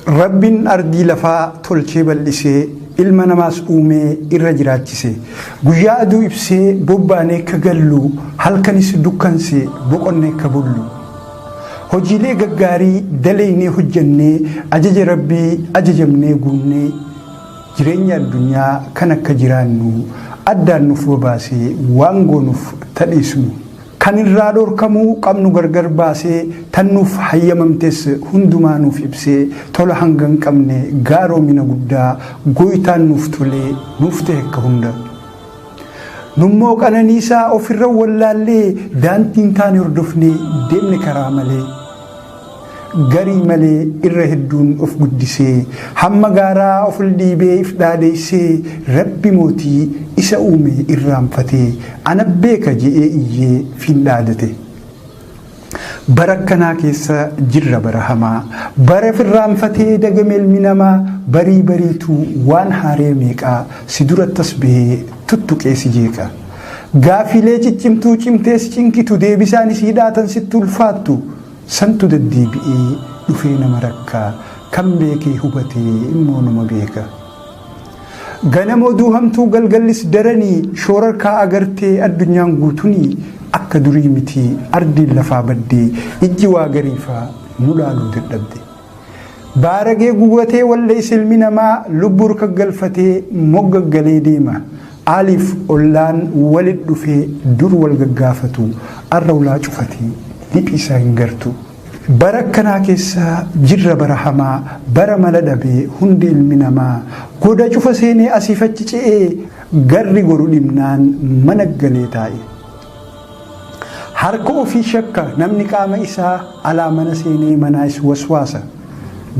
Rabbiin ardii lafaa tolchee bal'isee ilma namaas uumee irra jiraachise. Guyyaa aduu ibsee bobbaanee akka gallu, halkanis dukkansee boqonnee akka bullu. Hojiilee gaggaarii daleeynee hojjannee, ajaja Rabbii ajajamnee guunnee, jireenya addunyaa kan akka jiraannu addaan nuuf babaasee waan goonuuf tadhiisnu. Kan irraa dhorkamuu qabnu gargar baasee, tan nuuf hayyamamtes hundumaa nuuf ibsee, tola hanga hin qabne gaaromina guddaa gooytaan nuuf tolee nuuf tahe akka hunda. Nummoo qananiisaa ofirra wallaallee daandii hin taane hordofnee deemne karaa malee. Garii malee irra hedduun of guddisee, hamma gaaraa of ol dhiibee if dhaadheessee, Rabbi mootii isa uume irraanfatee, ana beeka je'ee iyyee fiin dhaadate. Bara akkanaa keessa jirra bara hamaa, bara if irraanfatee dagame ilmi namaa, barii bariituu waan haaree meeqaa si duratti as bahee tuttuqee si jeeqa. Gaafiilee ciccimtuu cimtee si cinqitu deebisaan isii dhaatan sitti ulfaattu. Santu deddeebi'ee dhufee nama rakka, kan beekee hubate immoo numa beeka. Ganama oduu hamtuu galgallis daranii, shoorarkaa agartee addunyaan guutunii, akka durii miti ardiin lafaa baddee, ijji waa gariifaa nu laaluu dadhabde. Baaragee gubatee walleessa ilmi namaa lubbuu harka galfatee mogga galee deema. Aaliif ollaan walit dhufee dur wal gaggaafatu arra ulaa cufatee liphii isaa hin gartu. Bara akkanaa keessa jirra bara hamaa, bara mala dhabee hundi ilmi namaa goda cufa seenee asiif achi ce'ee garri goru dhibnaan mana galee taa'e. Harka ofii shakka namni qaama isaa alaa mana seenee manaas waswaasa.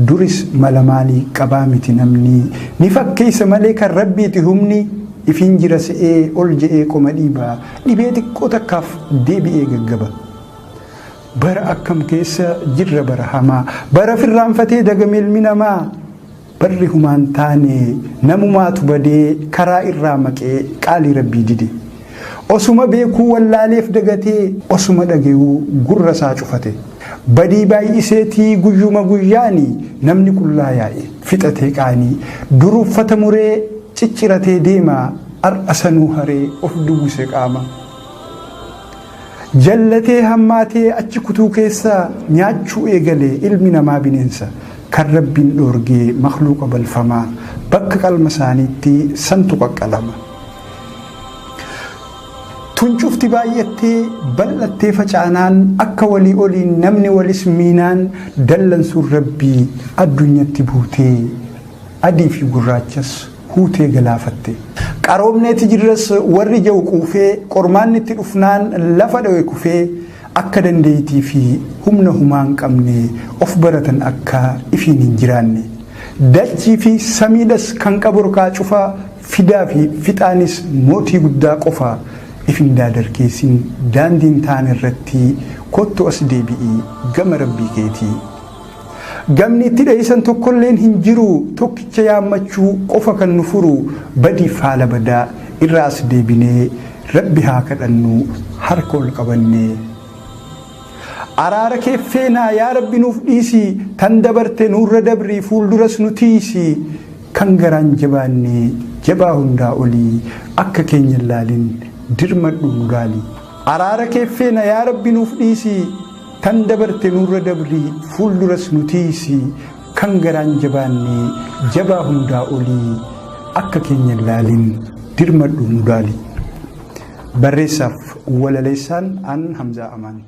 Duris mala maalii qabaa miti namni ni fakkeessa malee kan Rabbiiti humni ifiin jira se'ee ol je'ee qoma dhiiba dhibee xiqqoo takkaaf deebi'ee gaggaba. Bara akkam keessa jirra bara hamaa, bara firraanfatee dagame ilmi namaa. Barri humaan taane namumaatu badee karaa irraa maqee qaalii Rabbii dide. Osuma beekuu wallaaleef dagatee osuma dhagayuu gurra isaa cufate. Badii baay'iseetii guyyuma guyyaani namni qullaa yaa'e fixatee qaanii. Dur uffata muree cicciratee deema har'a sanuu haree of duwwise qaama. Jallatee hammaatee achi kutuu keessa nyaachuu eegale ilmi namaa bineensa. Kan Rabbiin dhoorgee makhluuqa balfamaa bakka qalma isaaniitti santu qaqqalama. Tun cufti baay'attee bal'attee facaanaan akka walii oliin namni walis miinaan dallansuun Rabbii addunyatti buutee adii fi gurraachas huutee galaafatte. Qaroomneeti jirras warri ja'u quufee qormaanni itti dhufnaan lafa dhowe kufee akka dandeeytii fi humna humaa hin qabne of baratan akka ifiin hin jiraanne. Dachii fi samiidhas kan qabu harkaa cufa fidaa fi fixaanis mootii guddaa qofa if hin daadarkeessin daandii hin taane irratti kottu as deebi'i gama Rabbii keetii. Gamni itti dheeysan tokkolleen hin jiru tokkicha yaammachuu qofa kan nu furu badiif haala badaa irraa as deebinee Rabbi haa kadhannu harka ol qabannee. Araara kee feenaa yaa Rabbi nuuf dhiisi tan dabarte nurra dabri fuulduras nu tiisi kan garaan jabaanne jabaa hundaa olii akka keenya hin laalin dirmadhu nu laali. Araara kee feena yaa Rabbi nuuf dhiisi tan dabarte nurra dabri fuulduras nu tiisi kan garaan jabaanne jabaa hundaa olii akka keenya hin laalin dirmadhu nu laali. Barreessaaf walaleessaan an Hamzaa Amaan.